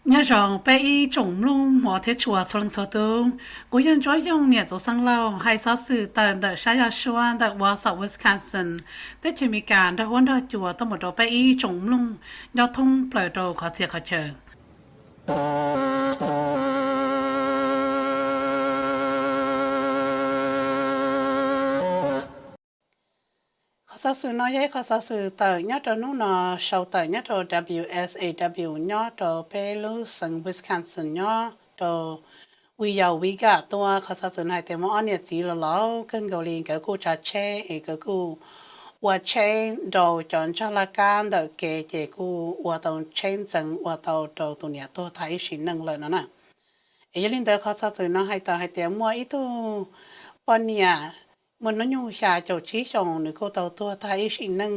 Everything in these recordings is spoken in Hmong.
Nyob zoo peb ib tsoom mloog hmov thiab tshua txhua leej txhua tus, kuv yog Ntsuab Yooj niam Txoov Xeeb Lauj, hais xov xwm tawm ntawm sab yog suab ntawm Wausau, Wisconsin, teb chaws Amelikas nrog huab nrog cua tuaj mus rau peb ib tsoom mloog nyob thoob plaws rau qhov txhia qhov chaw. Qhov xov xwm no yog ib qhov xov xwm tawm nyob rau hnub no, sau tawm nyob rau W S A W nyob rau peb lub xeev Wisconsin nyob rau Waukewa tuaj. Qhov xov xwm no hais tias muaj ob niam txiv laus laus kawg nkaus li, nkawd kuj tsav tsheb es nkawd kuj ua tsheb nrau cov ntsag laj kab ntawm kev ces kuj ua tau tsheb ntxeev ua tau rau tus niam tuag tag ib sim neej lawm no na. Es yog li ntawd qhov xov xwm no hais tawm hais tias muaj ib tug poj niam muaj hnub nyoog xya caum tsib xyoos, nws kuj tau tuag tag ib sim neej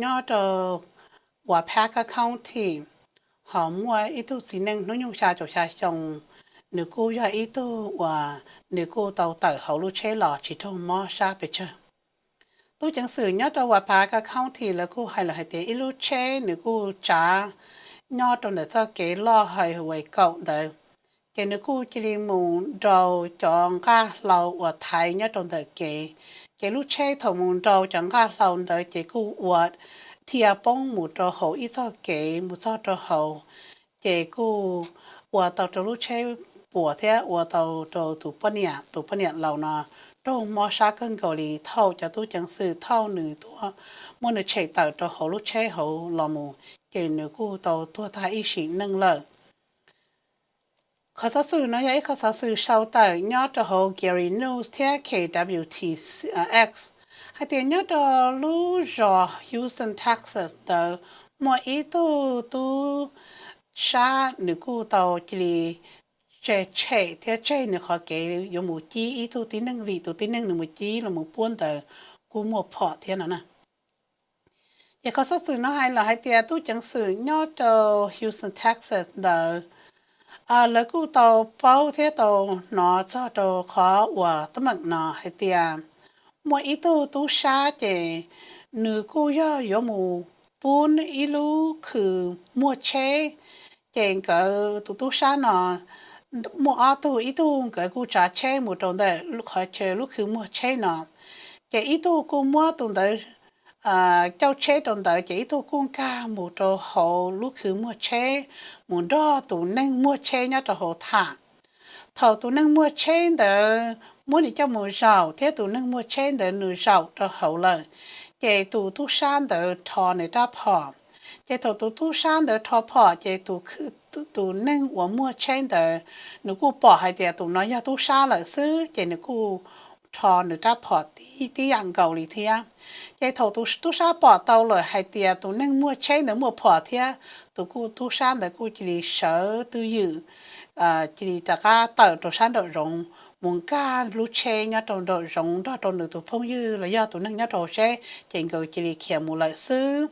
nyob rau Waupaca County. Ho muaj ib tug txiv neej hnub nyoog xya caum xya xyoo, nws kuj yog ib tug uas nws kuj tau tawm hauv lub tsheb los tsis raug mob sab pes tsawg. Tub ceev xwm nyob rau Waupaca County lawv kuj hais lawm hais tias ib lub tsheb nws kuj tsav nyob rau ntawm txoj kev loj Highway kaum ntawd, ces nws kuj cia li mus nrau cov nqaj hlau uas thaiv nyob rau ntawm kev. Ces lub tsheb thaum mus nrau cov nqaj hlau ntawd ces kuj ua dhia poob mus rau hauv ib txoj kev mus txog rau hauv, ces kuj ua tau rau lub tsheb puas thiab ua tau rau tus poj niam, tus poj niam laus no raug mob sab kawg nkaus li. Thaum cov tub ceev xwm thauj nws tuaj muab nws tshem tawm rau hauv lub tsheb hauv los mus, ces nws kuj tau tuag tag ib sim neej lawm. Qhov xov xwm no yog ib qhov xov xwm sau tawm nyob rau hauv Gary News thiab K W T X hais tias nyob rau lub zos Houston, Texas ntawd muaj ib tug tub sab nws kuj tau cia li tseg tshem thiab tseg nws qhov kev yuav mus cib ib tug tib neeg vim tus tib neeg nws mus cib los mus puab ntawd kuj muaj phom thiab no na. Ces qhov xov xwm no hais lawm hais tias tub ceev xwm nyob rau Houston, Texas ntawd lawv kuj tau paub thiab tau hnov txog rau qhov uas teeb meem no hais tias muaj ib tug tub sab ces nws kuj yog yuav mus pub ib lub khw muag tsheb. Ces nkawd tus tub sab no muaj ob tug, ib tug nkawd kuj tsav tsheb mus rau ntawm qhov chaw lub khw muag tsheb no, ces ib tug kuj muab tus ntawd cauj tsheb rau ntawd, ces ib tug kuj nkag mus rau hauv lub khw muag tsheb mus nrog tus neeg muag tsheb nyob rau hauv tham. Thaum tus neeg muag tsheb ntawd muab nws coj mus zaum thiab tus neeg muag tsheb ntawd nws zaum rau hauv lawm, ces tus tub sab ntawd rho nws rab phom. Ces thaum tus tub sab ntawd rho phom ces tus neeg uas muag tsheb ntawd nws kuj pom hais tias tus no yog tub sab lawm xwb, ces nws kuj rho nws rab phom tib yam nkaus li thiab. Ces thaum tus tub sab pom tau lawm hais tias tus neeg muag tsheb ntawd muaj phom thiab, tus kuj tub sab ntawd kuj cia li sawv twj ywm, cia li rov qab tawm rau sab nraum zoov mus nkag lub tsheb nyob rau nraum zoov nrog rau nws tus phooj ywg los yog tus neeg nyob rau hauv tsheb, ces nkawd cia li khiav mus lawm xwb.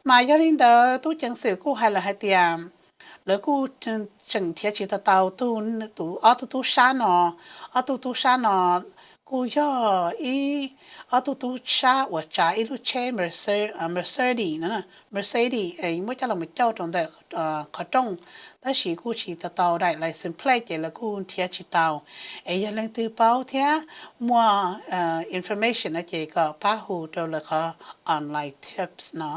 Mas yog li ntawd tub ceev xwm kuj hais lawm hais tias lawv kuj tseem nrhiav tsis tau tau tus ob tug tub sab no. Ob tug tub sab no kuj yog ib, ob tug tub sab uas tsav ib lub tsheb Mercedes, Mercedes muab coj los cauj rau ntawm qhov rooj, tab sis kuj tsis tau tau daim license plate ces lawv kuj nrhiav tsis tau. Es yog leej twg paub thiab muaj information no ces kom pab hu rau lawv qhov online tips no.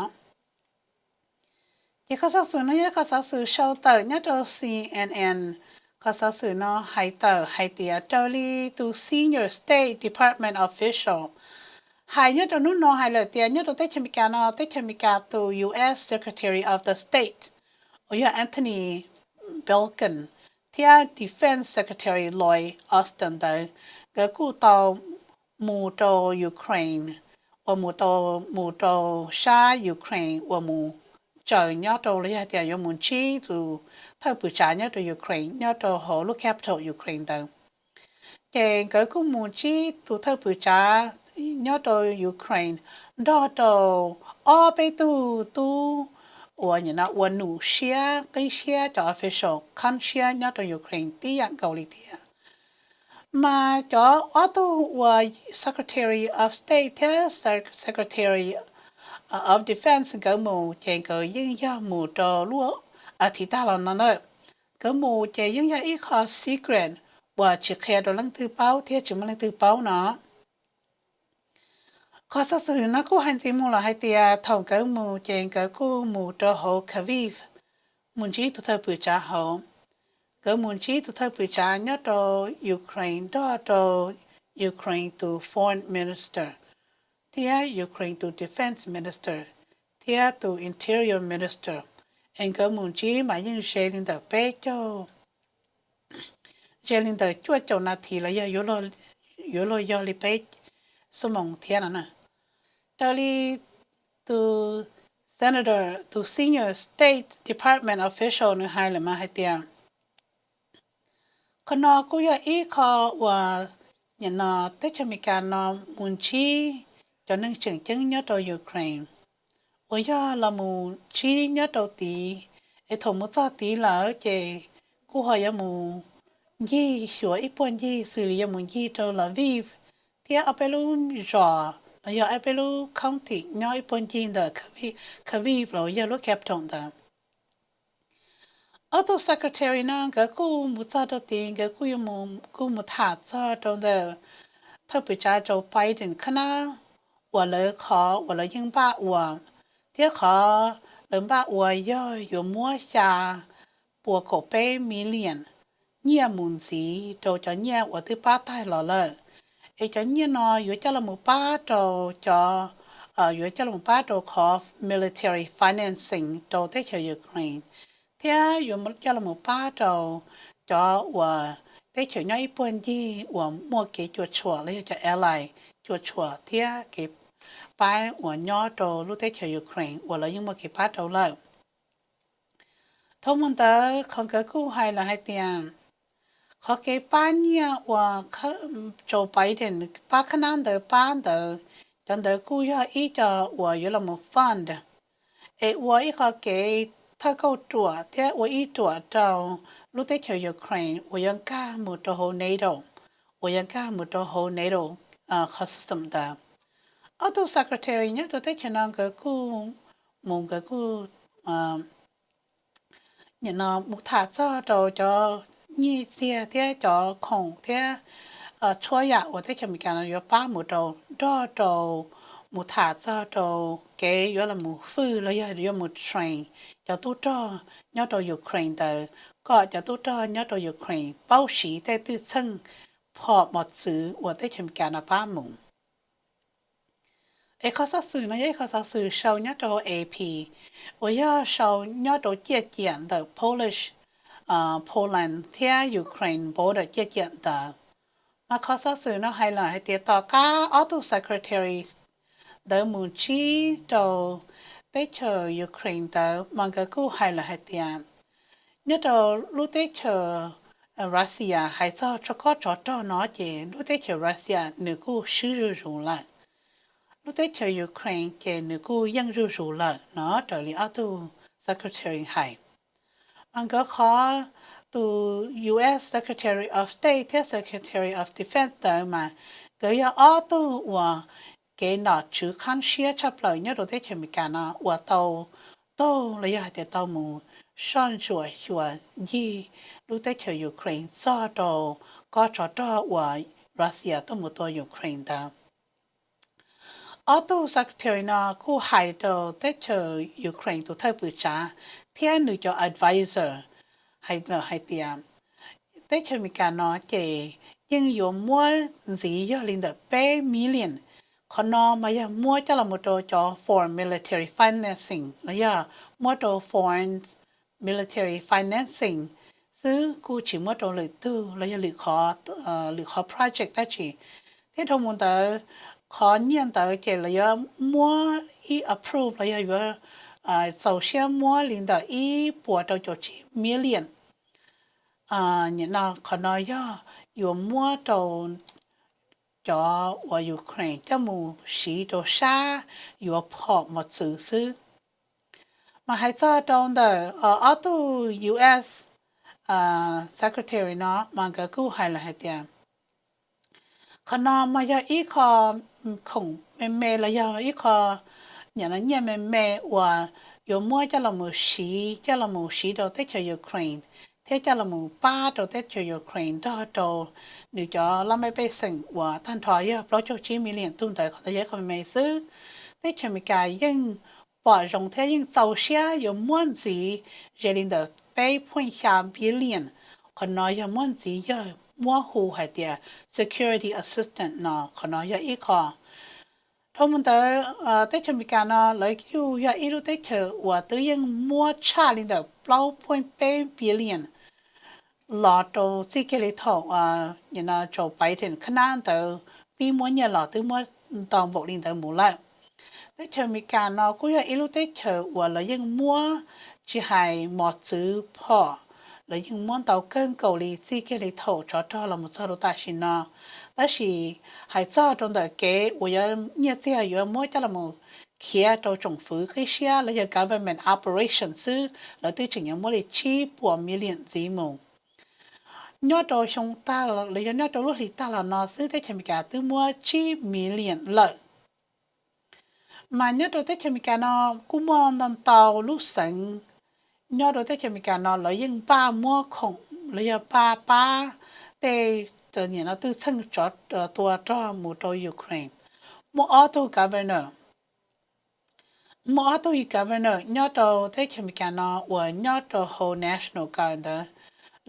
Ces qhov xov xwm no yog qhov xov xwm sau tawm nyob rau C N N. Qhov xov xwm no hais tawm hais tias raws li tus senior State Department official hais nyob rau hnub no hais lawm tias nyob rau teb chaws Amelikas no, teb chaws Amelikas tus U S Secretary of the State uas yog Antony Blinken thiab Defense Secretary Lloyd Austin ntawd, nkawd kuj tau mus rau Ukraine, uas mus rau, mus rau sab Ukraine uas mus tsaws nyob rau los yog tias yuav mus ntsib tus thawj pwm tsav nyob rau Ukraine nyob rau hauv lub capital Ukraine ntawd. Ces nkawd kuj mus ntsib tus thawj pwm tsav nyob rau Ukraine nrog rau ob peb tug tub uas nim no ua num siab qib siab cov official khab siab nyob rau Ukraine tib yam nkaus li thiab. Mas cov ob tug uas Secretary of State thiab Secretary of Defense nkawd mus ces nkawd yeej yog mus rau lub as thiv tag los no na. Nkawd mus ces yeej yog ib qho secret uas tsis qhia rau leej twg paub thiab tsis muaj leej twg paub no. Qhov xov xwm no kuj hais ntxiv mus los hais tias thaum nkawd mus ces nkawd kuj mus rau hauv Kyiv, mus ntsib tus thawj pwm tsav hauv. Nkawd mus ntsib tus thawj pwm tsav nyob rau Ukraine nrog rau Ukraine tus foreign minister thiab Ukraine tus defence minister thiab tus interior minister. Es nkawd mus ntsib mas yeej ze li ntawm peb caug, ze li ntawm cuaj caum nas this los yog yuav luag yog li peb xuab moos thiab no na. Raws li tus senator, tus senior State Department official nws hais lawm mas hais tias qhov no kuj yog ib qho uas nim no teb chaws Amelikas no mus ntsib cov neeg tseem ceeb nyob rau Ukraine uas yog los mus ntsib nyob rau tid, es thaum mus txog tid lawm ces kuj ho yuav mus ncig xyuas ib puag ncig xws li yuav mus ncig rau Lviv thiab ob peb lub zos los yog ob peb lub county nyob ib puag ncig ntawm Kyiv los yog lub capital ntawd. Ob tug secretary no nkawd kuj mus txog rau tid, nkawd kuj yuav mus, kuj mus tham txog rau ntawm thawj pwm tsav Joe Biden khab nab uas lawv qhov uas lawv yeej npaj ua, thiab qhov lawv npaj ua yog yuav muab xya puas kaum peb million nyiaj mus ntxiv rau cov nyiaj uas twb pab tag los lawm. Es cov nyiaj no yuav coj los mus pab rau cov, yuav coj los mus pab rau qhov military financing rau teb chaws Ukraine, thiab yuav coj los mus pab rau cov uas teb chaws nyob ib puag ncig uas muaj kev cuam tshuam los yog cov ally cuam tshuam thiab kev pab uas nyob rau lub teb chaws Ukraine uas lawv yeej muaj kev pab rau lawm. Dhau mus ntawd qhov nkawd kuj hais lawm hais tias qhov kev pab nyiaj uas Joe Biden pab khab nab ntawd pab ntawd, cov ntawd kuj yog ib co uas yuav los mus fund es ua ib qho kev thawj kauj ruam thiab ua ib ruam rau lub teb chaws Ukraine uas yuav nkag mus rau hauv NATO, uas yuav nkag mus rau hauv NATO qhov system ntawd. Ob tug secretary nyob rau teb chaws no nkawd kuj mus, nkawd kuj nim no mus tham txog rau cov nyiaj txiag thiab cov khoom thiab tshuab yam uas teb chaws Amelikas no yuav pab mus rau, nrog rau mus tham txog rau kev yuav los mus fwj los yog yuav mus train cov tub rog nyob rau Ukraine ntawd, kom cov tub rog nyob rau Ukraine paub siv tej twj txheej phom mos txwv uas teb chaws Amelikas no pab mus. Es qhov xov xwm no yog ib qhov xov xwm sau nyob rau hauv AP uas yog sau nyob rau ciaj ciam ntawm Polish, Poland thiab Ukraine border ciaj ciam ntawd. Mas qhov xov xwm no hais lawm hais tias tom qab ob tug secretary ntawd mus ntsib rau teb chaws Ukraine ntawd mas nkawd kuj hais lawm hais tias nyob rau lub teb chaws Russia hais txog tsov kob tsov rog no ces lub teb chaws Russia nws kuj swb zuj zus lawm. Lub teb chaws Ukraine ces nws kuj yeej zuj zus lawm no raws li ob tug secretary hais. Mas nkawd qhov tus US Secretary of State thiab Secretary of Defense ntawd mas nkawd yog ob tug uas kev nom tswv qhab siab tshaj plaws nyob rau teb chaws Amelikas no uas tau taug los yog hais tias tau mus soj ntsuam xyuas ncig lub teb chaws Ukraine txog rau kob tsov rog uas Russia tuaj mus tua Ukraine ntawd. Ob tug secretary no kuj hais rau teb chaws Ukraine tus thawj pwm tsav thiab nws cov adviser hais tias teb chaws Amelikas no ces yeej yuav muab ntxiv yog li ntawm peb million. Qhov no mas yog muab coj los mus rau cov foreign military financing los yog muab rau foreign military financing xwb, kuj tsis muab rau lwm tug los yog lwm qhov project dab tsi. Thiab dhau mus ntawd qhov nyiaj ntawd ces lawv yuav muab ib approve los yog yuav txaus siab muab li ntawm ib puas rau caum tsib million. Nim no qhov no yog yuav muab rau cov uas Ukraine coj mus siv rau sab yuav phom mos txwv xwb. Mas hais txog rau ntawm ob tug US secretary no mas nkawd kuj hais lawm hais tias qhov no mas yog ib qho khoom me me los yog ib qho nyiaj me me uas yuav muab coj los mus siv, coj los mus siv rau teb chaws Ukraine thiab coj los mus pab rau teb chaws Ukraine nrog rau nws cov laj mej pej xeem uas tag nrho yog plaub caug tsib million tug ntawd. Qhov ntawd yog ib qho me me xwb. Teb chaws Amelikas yeej pom zoo thiab yeej txaus siab yuav muab ntxiv ze li ntawm peb point xya billion. Qhov no yog muab ntxiv yog muab hu hais tias security assistance no. Qhov no yog ib qho. Dhau mus ntawd teb chaws Amelikas no lawv kuj yog ib lub teb chaws uas twb yeej muab tshaj li ntawm plaub point peb billion los rau txij kiag li thaum Joe Biden kha nab ntawd pib muab nyiaj los twb muab ntau npaum li ntawd mus lawm. Teb chaws Amelikas no kuj yog ib lub teb chaws uas lawv yeej muab tsis hais mos txwv phom, lawv yeej muab ntau kawg nkaus li txij kiag li thaum tsov rog los mus txog rau tam sim no. Tab sis hais txog rau ntawm kev uas yuav nyiaj txiag yuav muab coj los mus khiav rau tsoom fwv qib siab los yog government operation xwb, lawv twb tseem yuav muab li tsib puas million ntxiv mus. Nyob rau xyoo tag los yog nyob rau lub hlis tag los no xwb teb chaws Amelikas twb muab tsib million lawm. Mas nyob rau teb chaws Amelikas no kuj muaj ntau ntau lub xeev nyob rau teb chaws Amelikas no lawv yeej npaj muab khoom los yog npaj pab tej nim no twj txheej tsov tua rog mus rau Ukraine. Muaj ob tug governor, muaj ob tug governor nyob rau teb chaws Amelikas no uas nyob rau hauv National Guard ntawd,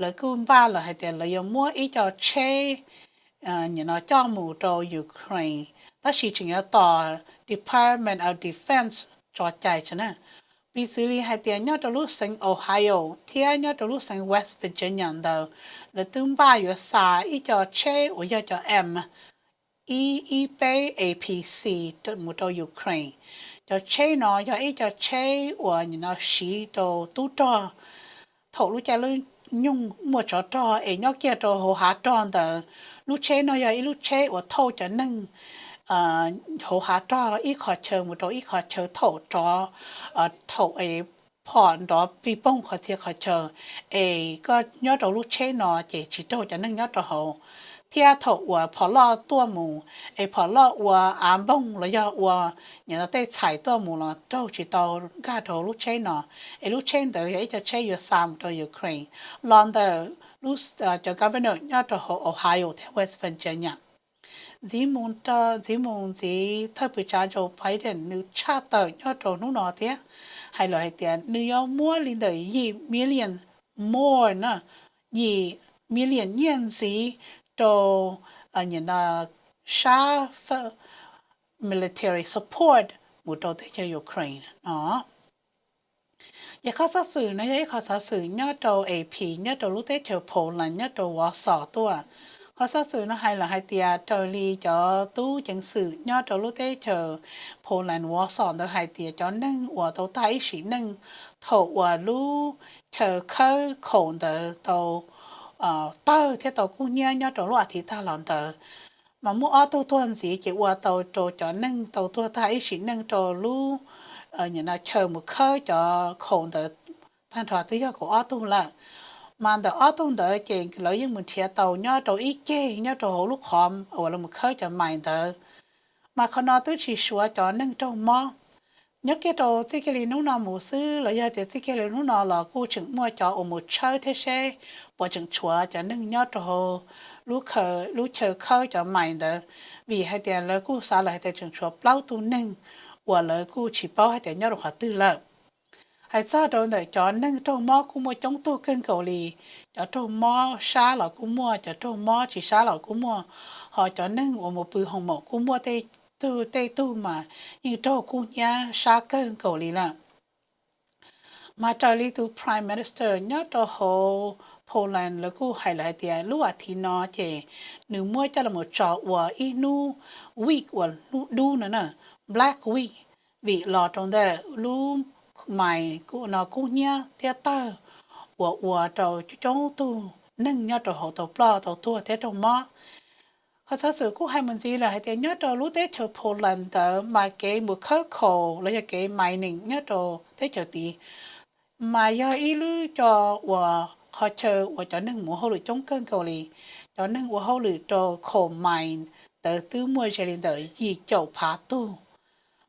lawv kuj npaj lawm hais tias lawv yuav muab ib co tsheb nim no coj mus rau Ukraine, tab sis tseem yuav tos Department of Defense tso cai tso na. Piv xws li hais tias nyob rau lub xeev Ohio thiab nyob rau lub xeev West Virginia ntawd, lawv twb npaj yuav xa ib co tsheb uas yog cov M ib ib peb A P C mus rau Ukraine. Cov tsheb no yog ib co tsheb uas nim no siv rau tub rog thaum lub caij lub nyoog muaj tsov rog es nyob kiag rau hauv hav rog ntawd. Lub tsheb no yog ib lub tsheb uas thauj cov neeg hauv hav rog ib qhov chaw mus rau ib qhov chaw thaum rov, thaum es phom nrov pig poog qhov txhia qhov chaw, es koj nyob rau lub tsheb no ces tsis raug cov neeg nyob rau hauv. Thiab thaum uas phom loj tuaj mus, es phom loj ua av npoog los yog ua nim no tej txhais tuaj mus los raug tsis tau nkag rau hauv lub tsheb no. Es lub tsheb ntawd yog ib co tsheb yuav xa mus rau Ukraine los ntawm cov governor nyob rau hauv Ohio thiab West Virginia. Ntxiv mus, ntxiv mus ntxiv thawj pwm tsav Joe Biden nws tshaj tawm nyob rau hnub no thiab hais lawm hais tias nws yuav muab li ntawm yim million more na, yim million nyiaj ntxiv rau nim no sab military support mus rau teb chaws Ukraine no. Ces qhov xov xwm no yog ib qhov xov xwm nyob rau A P nyob rau lub teb chaws Poland nyob rau Warsaw tuaj. Qhov xov xwm no hais lawm hais tias raws li cov tub ceev xwm nyob rau lub teb chaws Poland Warsaw ntawd hais tias cov neeg uas tau tag ib sim neej thaum uas lub chaw khawb khoom ntawd tau tawg thiab tau kub hnyiab nyob rau lub as thiv tag los ntawd, mas muaj ob tug tuag ntxiv ces ua tau rau cov neeg tau tuag tag ib sim neej rau lub nim no chaw mus khawb cov khoom ntawd tag nrho twb yog kaum ob tug lawm. Mas ntawm ob tug ntawd ces lawv yeej mus nrhiav tau nyob rau ib ceg nyob rau hauv lub qhov uas lawv mus khawb cov mais ntawd. Mas qhov no twb tsis suav cov neeg raug mob. Nyob kiag rau txij kiag li hnub no mus xwb los yog tias txij kiag li hnub no los kuj tseem muaj cov uas mus tshawb thiab seb puas tseem tshuav cov neeg nyob rau hauv lub chaw khawb cov mais ntawd, vim hais tias lawv kuj xav lawm hais tias tseem tshuav plaub tug neeg uas lawv kuj tsis paub hais tias nyob rau qhov twg lawm. Hais txog rau ntawm cov neeg raug mob kuj muaj coob tug kawg nkaus li. Cov raug mob sab los kuj muaj, cov raug mob tsis sab los kuj muaj, ho cov neeg uas mus pw hoo maum kuj muaj tej tug, tej tug mas yeej raug kub hnyiab sab kawg nkaus li lawm. Mas raws li tus Prime Minister nyob rau hauv Poland lawv kuj hais lawm hais tias lub as thiv no ces nws muab coj los tso ua ib hnub week uas hnub dub no na, Black Week, vim los rau ntawm lub mais no kub hnyiab thiab tawg uas ua rau coob tug neeg nyob rau hauv tau ploj tau tuag thiab raug mob. Qhov xov xwm kuj hais mus ntxiv lawm hais tias nyob rau lub teb chaws Poland ntawd mas kev mus khawb khoom los yog kev mining nyob rau teb chaws tid mas yog ib lub co uas qhov chaw uas cov neeg mus hauj lwm coob kawg nkaus li. Cov neeg ua hauj lwm rau khoom mais ntawd twb muaj ze li ntawm yim caum phav tug.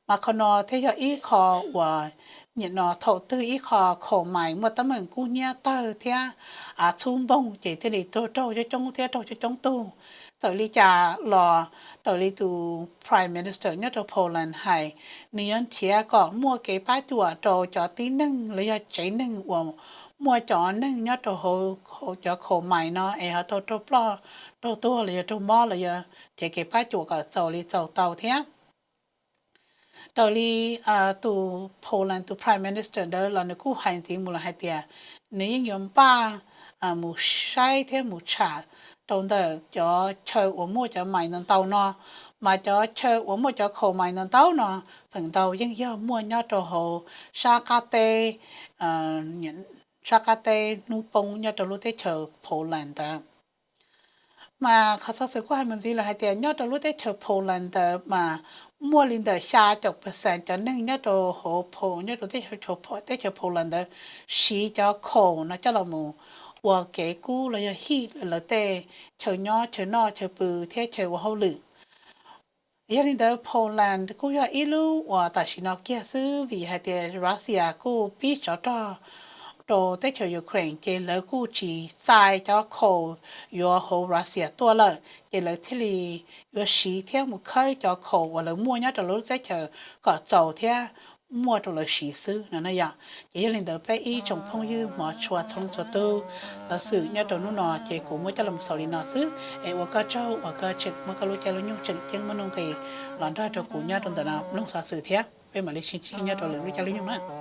Mas qhov no thiaj yog ib qho uas nim no thaum twg ib qho coal mine muaj teeb meem kub hnyiab tawg thiab txhub npoog ces thiaj li tuag raug coob coob thiab raug coob coob tug. Txawm li cas los raws li tus Prime Minister nyob rau Poland hais, nws yuav nrhiav kom muaj kev pab cuam rau cov tib neeg los yog tsev neeg uas muaj cov neeg nyob rau hauv cov coal mine no es ho tau raug ploj, raug tuag los yog raug mob los yog nrhiav kev pab cuam kom txaus li txaus tau thiab. Raws li tus Poland tus Prime Minister ntawd los nws kuj hais ntxiv mus los hais tias nws yeej yuav npaj mus saib thiab mus tsham rau ntawm cov chaw uas muaj cov mine ntau ntau no, mas cov chaw uas muaj cov coal mine ntau ntau no feem ntau yeej yog muaj nyob rau hauv sab qab teb, sab qab teb hnub poob nyob rau lub teb chaws Poland ntawd. Mas qhov xov xwm kuj hais mus ntxiv los hais tias nyob rau lub teb chaws Poland ntawd mas muaj li ntawm xya caum percent cov neeg nyob rau hauv, nyob rau teb chaws Poland ntawd siv cov coal no coj los mus ua kev kub los yog heat lawv tej chaw nyob, chaw noj chaw pw thiab chaw ua hauj lwm. Yog li ntawd Poland kuj yog ib lub uas tam sim no kiag xwb vim hais tias Russia kuj pib tsov rog rau teb chaws Ukraine ces lawv kuj tsis txais cov coal yuav hauv Russia tuaj lawm ces lawv thiaj li yuav siv thiab mus khawb cov coal uas lawv muaj nyob rau lawv lub teb chaws kom txaus thiab muaj rau lawv siv xwb no na yom. Ces yog li ntawd peb ib tsoom phooj ywg hmov tshua txhua leej txhua tus, xov xwm nyob rau hnub no ces kuv muab coj los xaus li no xwb es ua koj tsaug uas koj tseem muab koj lub caij lub nyoog tseem ceeb muaj nuj nqis los nrog rau kuv nyob rau ntawm no mloog xov xwm thiab peb mam li sib ntsib nyob rau lwm lub caij lub nyoog na.